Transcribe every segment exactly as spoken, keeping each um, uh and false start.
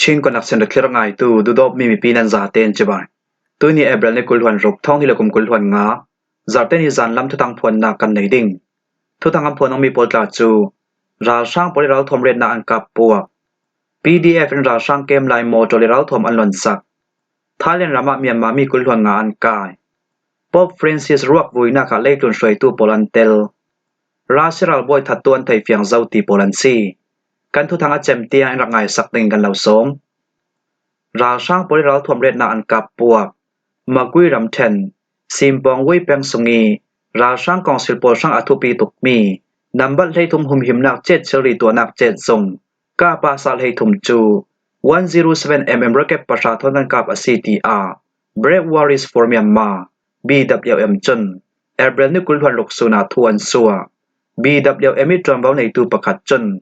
Chin Connection thlir ngaitu Dudawpmi mipi nan zaten cibai. Tuini April ni kul hluan ruk, thawng hnih le kum kul hluan nga, Zarte ni zan lam thuthang phuannak kan nei ding. Thuthang an phuan awkmi pawl tla cu ralhrang pawl i ralthuam retnak an kap puak. P D F in ralhrang kem lai motor le ralthuam an lonsak. Thailand ramah Myanmar mi kul hluan nga an kai. Pope Francis ruak vuinak ah leitlun hruaitu pawl an tel. Russia ralbawi thattu an theifiang zo ti pawl an si. Kan thuthang a cem tiang in rak ngaisak dingin kan lo sawm. Ralhrang pawl i ralthuam retnak an kap puak. Magui ramṭhen, Simpawng Wei peng sung i ralhrang kawngsil pawl hrang a thupi tukmi nambat hleithum humhimnak cet thilri tuahnak cet zung, Ka Pasa hleithum cu one zero seven mm rocket pahra thawn kan kap a si, tiah Brave Warriors for Myanmar, B W M cun April ni kul hluan ruk sun ah thu an suah. B W M i ṭuanvo neitu pakhat cun,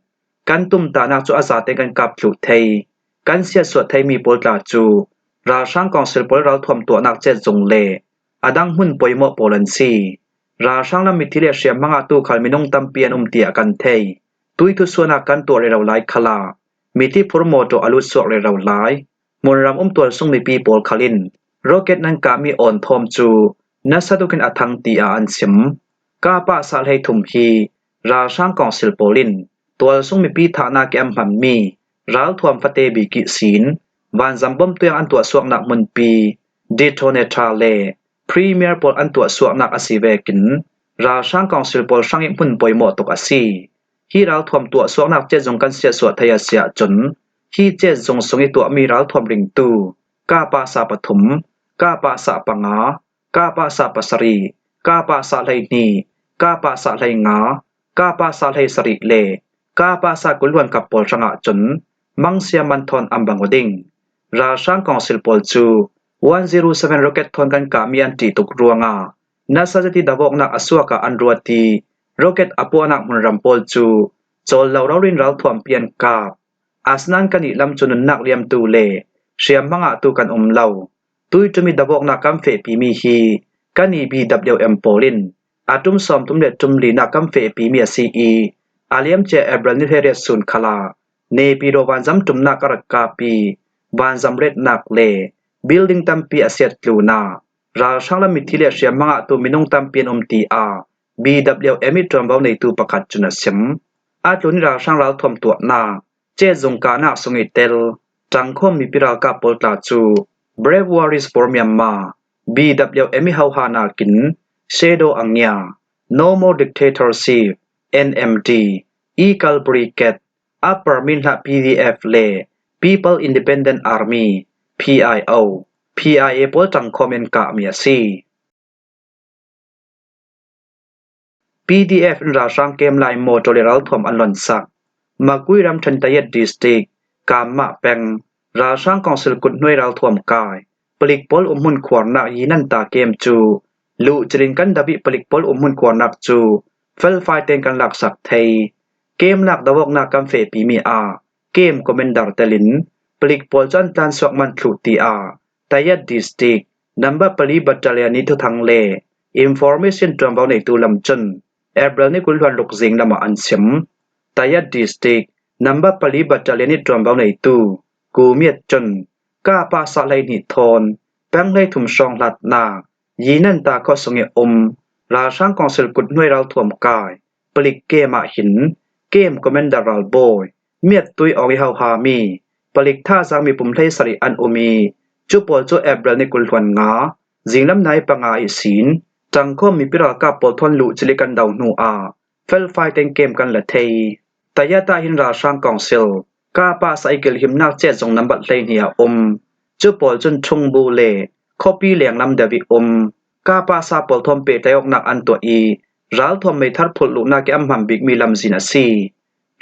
kan tumtahnak cu a zaten kan kap thluh thei, kan siatsuah theimi pawl tla cu ralhrang kawngsil pawl ralthuam tuahnak cet zung le a dang hmun poimawh pawl an si. Ralhrang lam mithi le hriamhma ngahtu khal minung tampi an um tiah kan thei. Tui thusuahnak kan tuah rero lai khalah mithi phur mawṭaw a lut suak rero lai. Hmunram um tualsung mipi pawl khal in rocket nan kahmi awn thawm cu nasa tukin a thang, tiah an sim. Ka Pasa hleithum hi ralhrang kawngsil pawl in tualsung mipi thahnak i an hmanmi ralthuam fate bik ihsin vanzam bom tuiang an tuahsuaknak hmunpi, detonator le premier pawl an tuahsuaknak a si vekin ralhrang kawngsil pawl hrang i hmun poimawh tuk a si. Hi ralthuam tuahsuaknak cet zung kan siatsuah thei a si ahcun, hi cet zung sung i tuahmi ralthuam ringtu Ka Pasa pathum, Ka Pasa panga, Ka Pasa pasarih, Ka Pasa hleihnih, Ka Pasa hleinga, Ka Pasa hleisarih le Ka Pasa kul hluan kap pawl hrangah cun mangsia man thawn an bang aw ding. Ralhrang kawngsil pawl cu one zero seven rocket thawn kan kahmi an ṭih tuk ruangah nasa zet i davawknak a suak ah an ruat i rocket a puahnak hmunram pawl cu cawl lo rori in ralthuampi an kap. Asinain kannih lam cu nunnak liamtu le hriamhma ngahtu kan um lo. Tuiṭum i davawknak kan fehpimi hi kan i B W M pawl in a ṭum sawmthum le ṭum linak kan fehpimi a si i, a liamcia April ni hleiriat sun khalah Naypyidaw vanzam ṭumnak ka rak kap i, vanzam retnak le building tampi a siat tlunah ralhrang lam mithi le hriamhma ngahtu minung tampi an um, tiah B W M i ṭuanvo neitu pakhat cun a sim. A tlun i ralhrang ralthuam tuahnak cet zung kahnak sung i tel ṭangkhawm mipi ralkap pawl tla cu Brave Warriors for Myanmar, B W M i hohanak in Shadow Angya, No More Dictatorship, N M D, Eagle Brigade, Upper Minhla P D F le People Independent Army, P I O, P I A pawl ṭangkhawm in kahmi a si. P D F in ralhrang kem lai motor le ralthuam an lonsak. Magui ramṭhen Tayet District, Kamma peng, ralhrang kawngsil kut hnuai ralthuam kai palik pawl umhmun khuarnak Yinanta kem cu luhcil in kan dap i palik pawl umhmun khuarnak cu felfai tein kan laksak thei. Kem lak davawknak kan fehpimi ah kem commander telin palik pawl cu an tlansuak man thluh, tiah Tayet District number pali battalion i thuthang le information ṭuanvo neitu lam cun April ni kul hluan ruk zing lamah an sim. Tayet District number pali battalion i ṭuanvo neitu Ku Miat cun Ka Pasa hleihnih thawn peng hleithum hrawng hlatnak Yinanta khuasung i um ralhrang kawngsil kut hnuai ralthuam kai palik kem ah hin kem commander ralbawi Miat Tui Aung i hohami palik thazaang mipum hleisarih an um i, cu pawl cu April ni kul hluan nga, zinglam nai panga ihsin ṭangkhawm mipi ralkap pawl thawn luhcil i kan do hnu ah felfai tein kem kan la thei. Tayet ah hin ralhrang kawngsil Ka Pasa i kilhimnak cet zung nambat hleihnih a um. Cu pawl cun Ṭhungbu le khuapi lenglam deuh i um. Ka Pasa pawl thawn pehtlaih awknak an tuah i, ralthuam meithar phulh luhnak i an hman bikmi lamzin a si.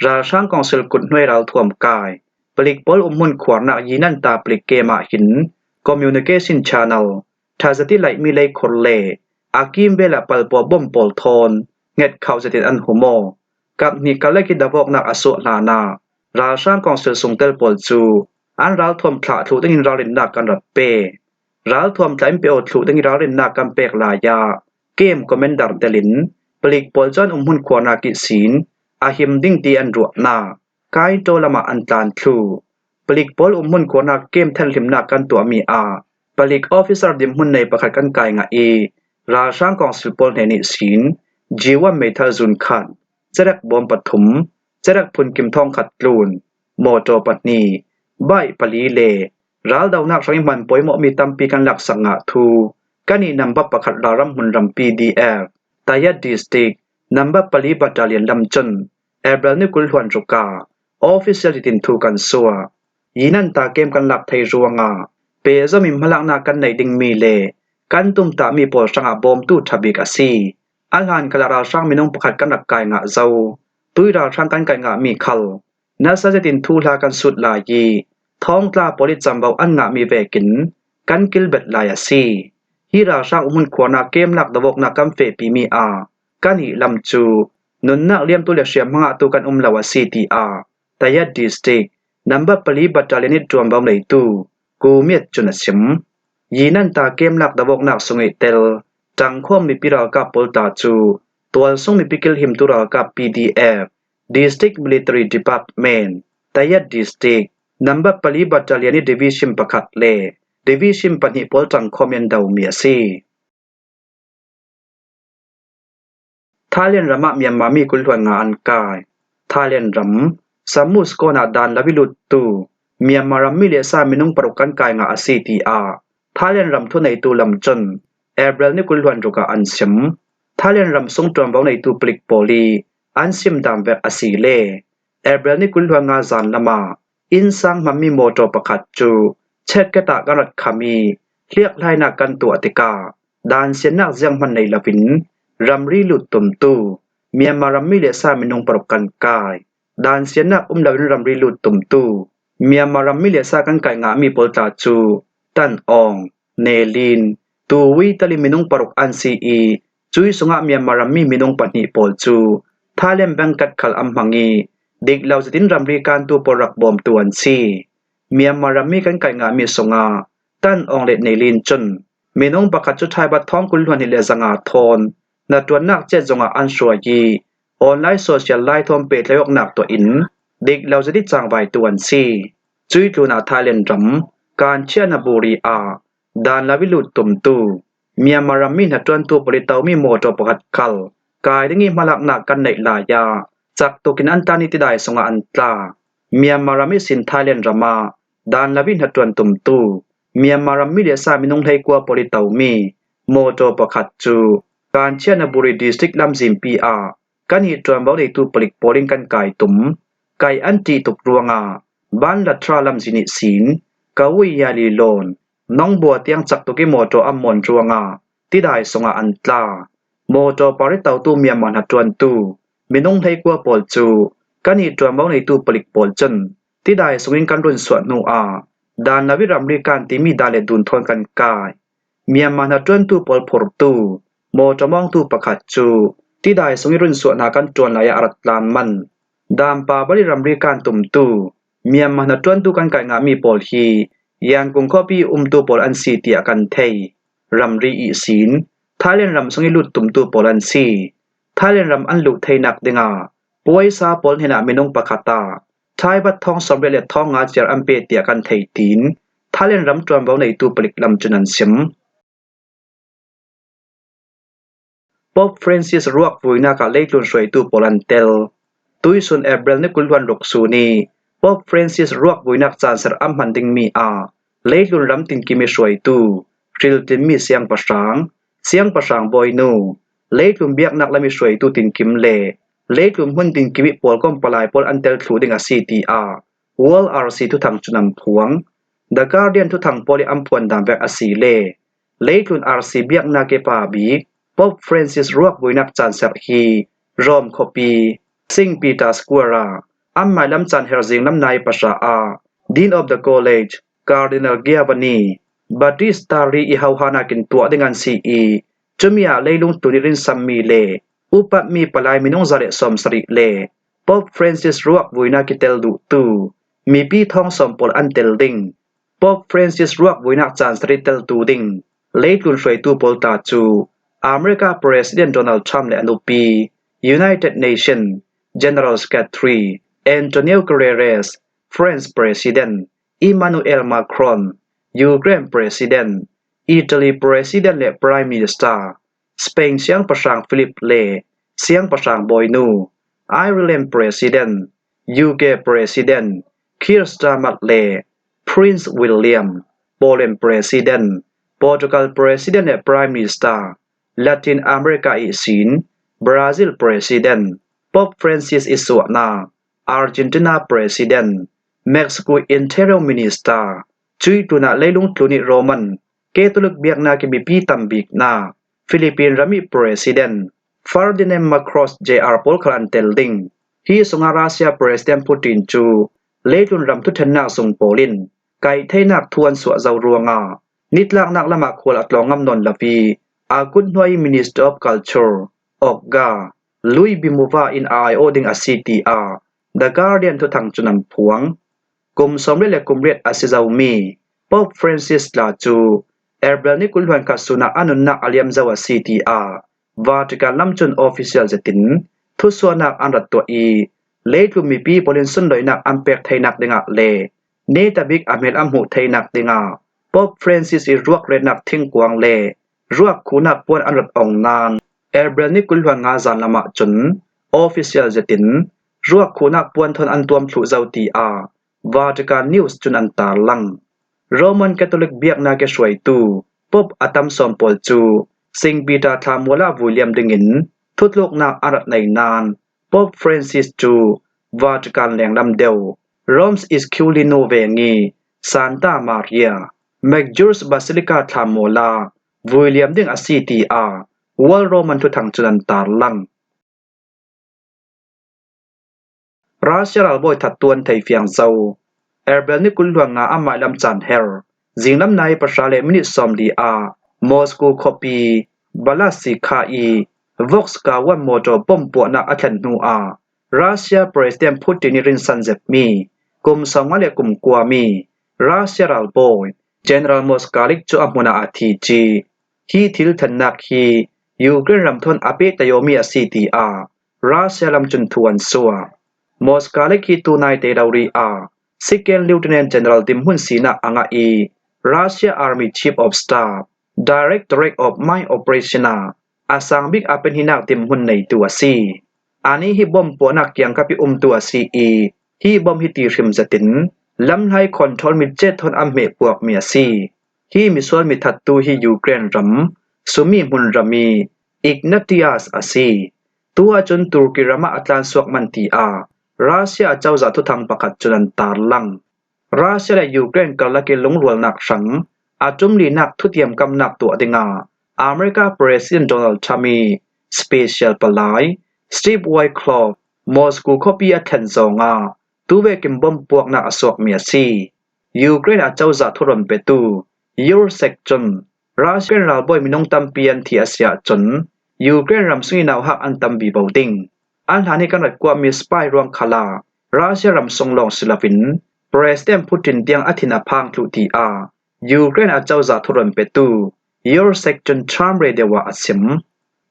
Ralhrang kawngsil kut hnuai ralthuam kai palik pawl umhmun khuarnak Yinanta palik kem ah hin communication channel ṭha zet i laihmi leikhur le a kimvel ah palpua bom pawl thawn nget khauh zetin an hum aw. Kap hnih karlak i davawknak a suah hlanah ralhrang kawngsil sungtel pawl cu an ralthuam thlah thluh dingin ralrinnak kan rak pe. Ralthuam thlah in pe aw thluh dingin ralrinnak kan pek lai ah kem commander telin palik pawl cu an umhmun khuarnak ihsin a him ding ti an ruahnak Kaito lamah an tlan thluh. palik pawl um hmun khuana kem thenhlimnak kan tuahmi ah palik officer dinhmun nei pakhat kan kai ngah i, ralhrang kawngsil pawl hnen ihsin G one meithal zun khat, cerek bawm pathum, cerek phunkim thawng khat tlun, mawtaw pahnih, baih pali le raldonak hrang i hman pawimawhmi tampi kan laksak ngah thu kan ih number pakhat ralram hmunram P D F, Tayad District, number pali battalion lam cun April ni kul hluan ruk ah official hitin thu kan suah. Yinan ta kem kan lak thei ruangah pehzom in hmalaknak kan neih dingmi le kan tumtahmi pawl hrangah bawmtu ṭha bik a si. A hlan khalah ralhrang minung pakhat kan rak kai ngah zo. Tui ralhrang kan kai ngahmi khal nasa zetin thuhla kan sut lai i, thawngtla pawl i camvo an ngahmi vekin kan kilbet lai a si. Hi ralhrang um hmun khuana kem lak dovawknak kan fehpimi ah kan ih lam cu nunnak liamtu le hriamhma ngahtu kan um lo a si, tiah Tayad District number pali battalion i ṭuanvo neitu Ku Miat cun a sim. Yinan ta kem lak dovawknak sung i tel ṭangkhawm mipi ralkap pawl ta cu tualsung mipi kilhimtu ralkap P D F, District Military Department, Tayad District, number pali battalion i division pakhat le division pahnih pawl ṭangkhawm in domi a si. Thailand ramah Myanmar mi kul hluan nga an kai. Thailand ram, Samus kawn ah dan lo i luttu Myanmar ram mi le sa minung paruk kan kai ngah a si, tiah Thailand ram thu neitu lam cun April ni kul hluan ruk ah an sim. Thailand ram sung ṭuanvo neitu palik pawl i an sim dan vek a si le April ni kul hluan nga zan lamah innsang hmanmi mawtaw pakhat cu checkgate ah kan rak kham i hliakhlainak kan tuah tikah dansiannak zianghman nei loin ramri lut tumtu Myanmar ram mi le sa minung paruk kan kai. Dansiannak um loin ramri lut tumtu Myanmar ram mi le sa kan kai ngahmi pawl tla cu Tan Aung, Nelin, Tuwi tali minung paruk an si i, cui sungah Myanmar ram mi minung pahnih pawl cu Thailand bengkat khal an hmang i, dik lo zetin ramri kantu pawl rak bawmtu an si. Myanmar ram mi kan kai ngahmi sungah Tan Aung le Nelin cun minung pakhat cu Thaibat thawng kul hluan hnih le zanga thawn hnaṭuannak cet zongah an hruai i, online social lai thawn pehtlaih awknak tuah in dik lo zet i cangvaitu an si. Cui tlunah Thailand ram Kanchanaburi ah dan lo i lut tumtu Myanmar ram mi hnaṭuantu pawl i tomi mawtaw pakhat khal kai ding i hmalaknak kan neih lai ah cak tukin an tan i tidai sungah an tla. Myanmar ram ihsin Thailand ram ah dan lo i hnaṭuan tumtu Myanmar ram mi le sa minung hleikua pawl i tomi mawtaw pakhat cu Kanchanaburi District lamzinpi ah kan ih ṭuanvo neitu palik pawl in kan kai tum. Kai an ṭih tuk ruangah Banlatra lamzin ihsin Kawiyali lawn Nongbua tiang cak tuk i mawtaw an mawn ruangah tidai sungah an tla. Mawtaw par i totu Myanmar hnaṭuantu minung hleikua pawl cu kan ih ṭuanvo neitu palik pawl cun tidai sungin kan run suah hnu ah dan lo i ramri kan timi dan le dun thawn kan kai. Myanmar hnaṭuantu pawl phurtu mawtaw mawngtu pakhat cu tidai sung i run suah hna kan ṭuan lai ah a rat tlan man. Dampa bal i ramri kan tumtu Myanmar hnaṭuantu kan kai ngahmi pawl hi Yangon khuapi umtu pawl an si tiah kan thei. Ramri ihsin Thailand ram sung i lut tumtu pawl an si. Thailand ram an luh theinak dingah puaisa pawl hnenah minung pakhat ah Thaibat thawng sawmriat le thawng nga ciar an pe tiah kan thei, tiin Thailand ram ṭuanvo neitu palik lam cun an sim. Pope Francis ruak vuinak ah leitlun hruaitu pawl an tel. Tuihsun April ni kul hluan ruk sun i Pope Francis ruak vuinak canser an hman dingmi ah leitlun ram tinkim i hruaitu hriltinmi siangpahrang, siangpahrang bawinu, leitlun biaknak lam i hruaitu tinkim le leitlun hmun tinkim i pawlkom palai pawl an tel thluh ding a si, tiah World R C thuthang cun an phuang. The Guardian thuthang pawl i an phuan dan vek a si le leitlun R C biaknak i pa bik Pope Francis ruak vuinak canser hi Rome khuapi Saint Peter Square ah an mailam caan her zinglam nai pahra ah Dean of the College Cardinal Giovanni Battista Re i hohanak in tuah ding an si i, cumi ah leilung tlun i rinsammi le upatmi palai minung za le sawmsarih le Pope Francis ruak vuinak i tel duhtu mipi thawng sawm pawl an tel ding. Pope Francis ruak vuinak canser i teltu ding leitlun hruaitu pawl tla cu America President Donald Trump le a nupi, United Nations General Secretary Antonio Guterres, France President Emmanuel Macron, Ukraine President, Italy President le Prime Minister, Spain siangpahrang Philip le siangpahrang bawinu, Ireland President, U K President Keir Starmer le Prince William, Poland President, Portugal President le Prime Minister, Latin America ihsin Brazil President, Pope Francis i suahna Argentina President, Mexico Interior Minister, cui tunah leilung tlun i Roman Catholic biakna ki mipi tambikna Philippine ram i President Ferdinand Marcos Junior pawl khal an tel ding. Hi sunga Russia President Putin cu leitlun ram thuthennak sung pawl in kaih theinak thu an suah zo ruangah nitlaknak lamah khual a tlawng ngam nawn lo i, a kut hnuai Minister of Culture, Olga Lyubimova in a aiawh ding a si, tiah The Guardian thuthang cun an phuang. Kum sawmli le kum riat a si zomi Pope Francis tla cu April ni kul hluan khat sunah a nunnak a liam zo a si, tiah Vatican lam cun official zetin thusuahnak an rat tuah i, leitlun mipi pawl in sunloinak an pek theinak dingah le netabik a hmel an hmuh theinak dingah Pope Francis i ruak retnak thingkuang le ruak khuhnak puan an rat ong nain April ni kul hluan nga zan lamah cun official zetin ruak khuhnak puan thawn an tuam thluh zo, tiah Vatican News cun an tarlang. Roman Catholic biaknak i hruaitu Pope a tam sawm pawl cu Saint Peter thla mual ah vuiliam dingin thutluknak an rat nei nain Pope Francis cu Vatican lenglam deuh Rome Esquilinus veng i Santa Maria Maggiore Basilica thla mual ah vuiliam ding a si, tiah World Roman thuthang cun an tarlang. Russia ralbawi thattu an thei fiang zo. April ni kul hluan nga a mailam caan her zinglam nai pahra le minit sawmli ah Moscow khuapi Balazikha i Volga one motor bomb puahnak a thlen hnu ah Russia President Putin i rinsan zetmi kum sawmnga le kum kuami Russia ralbawi General Moskalik cu a hmun ah a thi ci. Hi thil thlennak hi Ukraine ram thawn a pehtayomi a si, tiah Russia lam cun thu an suah. Moskalik hi tu naite rori ah Second Lieutenant General dinhmun sinak a ngah i, Russia Army Chief of Staff, Directorate of Mine Operation ah a sang bik a pehninak dinhmun neitu a si. Anih hi bomb puahnak kiangkap i umtu a si i, hi bomb hi ti hrim zetin lamhlai control mi cet thawn an hmeh puakmi a si. Hi misual mi thattu hi Ukraine ram Sumy hmunram i Ignatius a si. Tu ahcun Turkey ram ah a tlansuak man, tiah Russia acozah thuthang pakhat cun an tarlang. Russia le Ukraine karlak i lungrualnak hrang a ṭumlinak thutiamkamnak tuah dingah America President Donald Trump i special palai Steve Witkoff Moscow khuapi a thlen zongah tuvekin bomb puaknak a suakmi a si. Ukraine acozah thuron petu Yurchuk cun Russia ralbawi minung tampi an thi a si ahcun Ukraine ram sung i nauhak an tam vivo ding. An hlan hi kan rat kuahmi spy ruang khalah Russia ram sung lawng si loin President Putin tiang a thin a phang thluh, tiah Ukraine acozah thuron petu Yurchuk cun Trump radio ah a sim.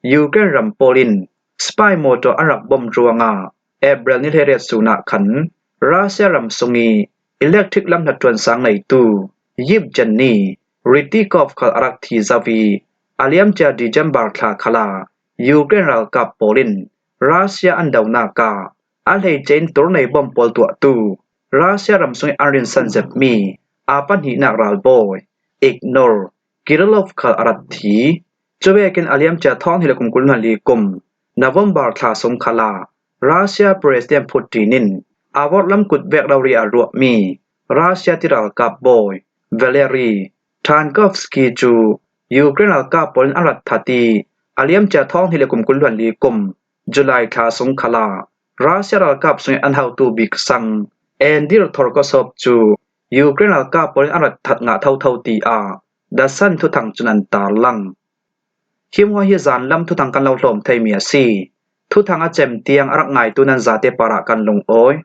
Ukraine ram pawl in spy motor an rak bomb ruangah April ni hleiriat sun ah khan Russia ram sung i electric lam hnaṭuan sang neitu Yevgeny Rytikov khal a rak thi zo i, a liamcia December thla khalah Ukraine ralkap pawl in Russia an donak ah a hleice in turnei bomb pawl tuahtu Russia ram sung i an rinsan zetmi a pahnihnak ralbawi Igor Kirillov khal a rak thi. Cuvekin a liamcia thawng hnih le kum kul hluan li kum November thla sung khalah Russia President Putin in a vorhlam kut vek rori a ruahmi Russia tiralkap bawi Valery Tankovsky cu Ukraine ralkap pawl in an rak that i, a liamcia thawng hnih le kum kul hluan li kum July thla sung khalah Russia ralkap sung i an hotu bik sang Andir Torkosov cu Ukraine ralkap pawl in an rak that ngah thotho, tiah The Sun thuthang cun an tarlang. Hi hmuah hi zanlam thuthang kan lo hlawm theimi a si. Thuthang a cem tiang a rak ngaitu nan zate parah kan lungawi.